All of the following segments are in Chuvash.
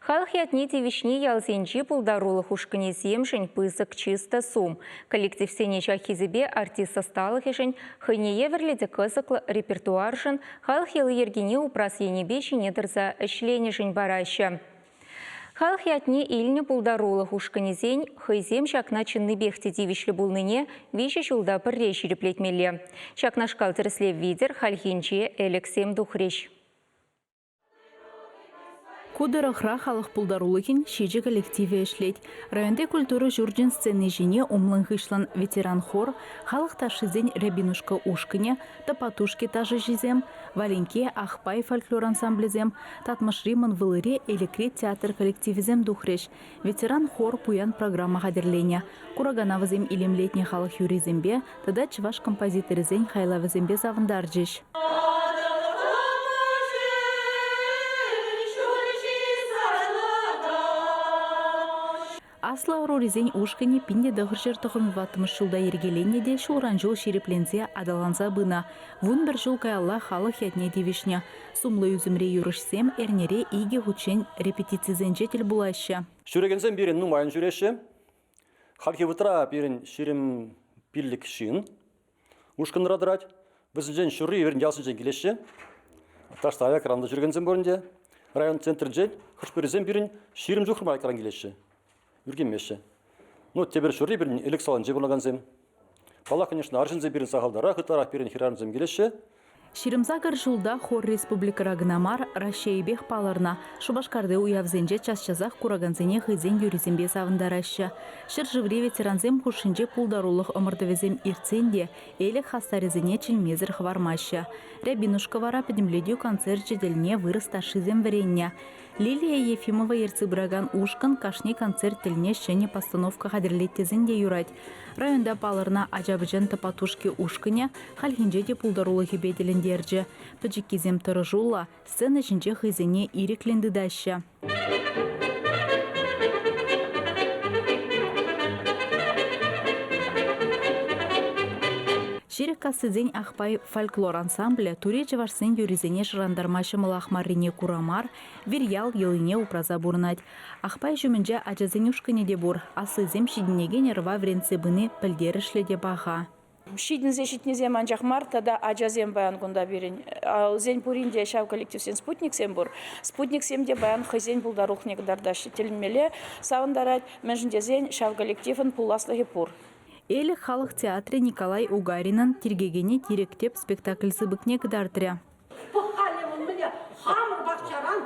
Халӑх ятне тивӗҫни ялсенчи пултарулӑх ушкӑнӗсемшӗн пысӑк чыс та сум. Коллективсене ҫак хисепе артист ӑсталӑхӗшӗн, хӑйне евӗрлӗ те кӑсӑклӑ репертуаршӑн, халӑх йӑли-йӗркине упрас енӗпе ҫине тӑрса ӗҫленӗшӗн параҫҫӗ. Халӑх ятне илнӗ пултарулӑх ушкӑнӗсен хӑйсем ҫакна чӑннипех те тивӗҫлӗ пулнине виҫӗ ҫулта пӗрре ҫирӗплетмелле. Ҫакнашкал тӗрӗслев витӗр хальхинче Элӗксем тухрӗҫ. Ку тӑрӑхра халӑх пултарулӑхӗн ҫичӗ коллективӗ ӗҫлет. Районти культура ҫурчӗн сцени ҫине умлӑн-хыҫлӑн ветеран хор, халӑх ташшисен Рябинушка ушкӑнӗ, Топотушки ташӑҫисем, Валинке, Ахпай фольклор ансамблӗсем, Татмӑшри, Мӑн Вылӑри, Элӗкри театр коллективӗсем тухрӗҫ. Ветеран хор пуян программа хатӗрленӗ. Куракана вӗсем илемлетнӗ халӑх юррисемпе тата чӑваш композиторӗсен хайлавӗсемпе савӑнтарчӗҫ. Аслӑ ӑрурисен ушкӑнӗ 1994 ҫулта йӗркеленнӗ те ҫулран-ҫул ҫирӗпленсе аталанса пынӑ. 11 ҫул каялла халӑх ятне тивӗҫнӗ. Сумлӑ ӳсӗмри юрӑҫсем эрнере икӗ хутчен репетицисенче тӗл пулаҫҫӗ. Ҫӳрекенсем пирӗн нумайӑн ҫӳреҫҫӗ. Хальхи вӑхӑтра пирӗн 25 ҫын ушкӑнра тӑрать. Вӗсенчен ҫурри пирӗн ялсенчен килеҫҫӗ. Таҫта аякран та ҫӳрекенсем пур ӗнтӗ. Район центрӗнчен хӑш-пӗрисем пирӗн 20 ҫухрӑм аякран килеҫҫӗ. Ӳркенмеҫҫӗ. Ну, тепӗр ҫурри пирӗн Элӗк салинче пурӑнакансем. Паллах, конечно, арҫынсем пирӗн сахалтарах, ытларах пирӗн хӗрарӑмсем килеҫҫӗ. 28 ҫулта хор республикӑра кӑна мар, Раҫҫейӗпех палӑрнӑ. Шупашкарти уявсенче час-часах куракансене хӑйсен юррисемпе савӑнтараҫҫӗ. Ҫӗршыври ветерансем хушшинче пултарулӑх ӑмӑртӑвӗсем иртсен те Элӗк хастарӗсене чӗнмесӗр хӑвармаҫҫӗ. Рябинушка вара пӗтӗмлетӳ концерчӗ тӗлне вырӑс ташшисем вӗреннӗ. Лилия Ефимова ертсе пыракан ушкӑн кашни концерт тӗлне ҫӗнӗ постановка хатӗрлет тесен те юрать. Районта палӑрнӑ ача-пӑчан Топотушки ушкӑнӗ хальхинче те пултарулӑхӗпе тӗлӗнтерчӗ. Пӗчӗккисем тӑрӑшуллӑ, сцена ҫинче хӑйсене ирӗклӗн тытаҫҫӗ. Ҫирӗккассисен Ахпай фольклор ансамблӗ тури чӑвашсен юррисене шӑрантарма ҫӑмӑлах маррине кура мар, вирьял йӑлине упраса пурӑнать. Ахпай ҫумӗнче ачасен ушкӑнӗ те пур. Аслисем ҫитӗнекен ӑрӑва вӗрентсе пыни пӗлтерӗшлӗ те паха. Ҫитӗнсе ҫитнисем анчах мар, тата ачасем паян кунта пирӗн. Вӗсен пурин те ҫав коллективсен спутниксем пур. Спутниксем те паян хӑйсен пултарулӑхне кӑтартаҫҫӗ. Тӗлӗнмелле савӑнтарать, мӗншӗн тесен ҫав коллективӑн пуласлӑхӗ пур. Элӗк халӑх театрӗ Николай Угаринӑн «Тиркекене тирӗк тӗп» спектакль сыпӑкне кӑтартрӗ. Пӑх-халӗ вӑл мӗне хамӑр пахчаран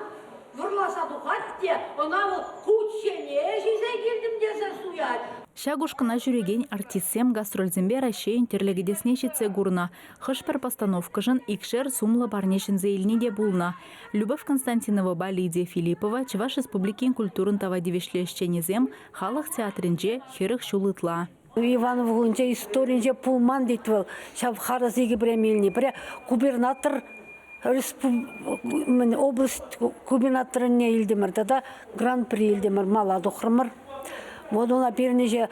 вӑрласа тухать те ӑна вӑл кучченеҫ илсе килтӗм тесе суять. Ҫак ушкӑна ҫӳрекен артистсем гастрольсемпе Раҫҫейӗн тӗрлӗ кӗтесне ҫитсе курнӑ. Хӑш-пӗр постановкӑшӑн икшер сумлӑ парне ҫӗнсе илни те пулнӑ. Любовь Константиновӑпа Лидия Филиппова Чӑваш Республикин культурӑн тава тивӗҫлӗ ӗҫченӗсем халӑх театрӗнче 40 ҫул ытла. Иванов хулинче историнче пулман тет вӑл. Ҫав харӑс икӗ преми илни. Пӗрре губернатор область губернаторне илтӗмӗр тата гран-при илтӗмӗр, мала тухрӑмӑр. Вот ӑна пирӗн ӗҫе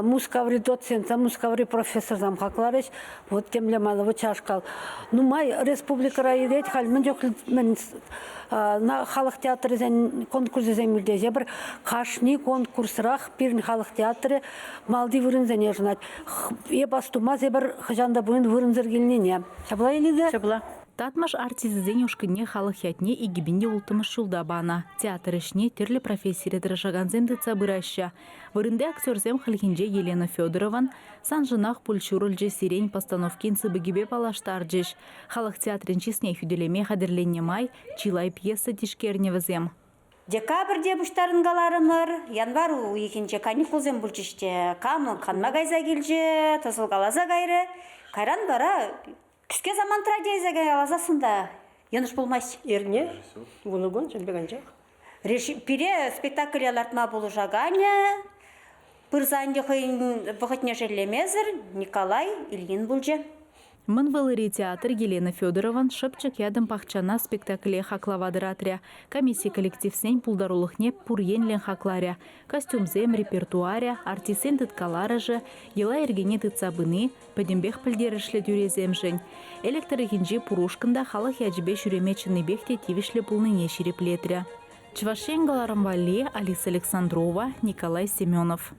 Мускаври доцентсем, Мускаври профессорсем хакларӗҫ. Вот темле майлӑ, вот ҫашкал. Нумай республикӑра ирет халь мӗн чухлӗ мӗн халӑх театрӗсен конкурсӗсем иртеҫҫӗ. Эпир кашни конкурсрах пирӗн халӑх театрӗ малти вырӑнсене йышӑнать. Эп астумас эпир хӑҫан та пулин вырӑнсӑр килнине. Ҫапла Лида? Ҫапла. Татмӑш артисчӗсен ушкӑнне халӑх ятне 2006 ҫулта панӑ. Театр ӗҫне тӗрлӗ профессире тӑрӑшакансем тытса пыраҫҫӗ. Вырӑнти актерсем хальхинче Елена Федорован «Саншӑнах пуль ҫурӑлчӗ сирень» постановкин сыпӑкӗпе паллаштарчӗҫ. Халӑх театрӗн чысне хӳтӗлеме хатӗрленнӗ май чылай пьеса тишкернӗ вӗсем. Декабрьте пуҫтарӑнкаларӑмӑр, январь уйӑхӗнче каникулсем пулчӗҫ те, кам канма кайса килчӗ, тӑсӑлкаласа кайрӗ. Кайран вара кӗске самантра тесе каласассӑн та йӑнӑш пулмасть. Эрне, вунӑ кун ҫын пек анчах. Пире спектакле лартма пулӑшаканӗ пырса ӗнтӗ хӑйӗн вӑхӑтне шеллемесӗр Николай Ильин пулчӗ. Мӑн Вылӑри театр Елена Федорован «Шӑпчӑк ятӑм пахчана» спектакле хаклава тӑратрӗ. Комисси коллективсен пултарулӑхне пур енлӗн хакларӗ. Костюмсем, репертуарӗ, артистсен тыткаларӑшӗ, йӑла-йӗркене тытса пыни пӗтӗмпех пӗлтерӗшлӗ тӳресемшӗн. Элӗк тӑрӑхӗнчи пур ушкӑн та халӑх ячӗпе ҫӳреме чӑннипех те тивӗҫлӗ пулнине ҫирӗплетрӗ. Чӑваш Ен кӑларӑм валли Алиса Александрова, Николай Семенов.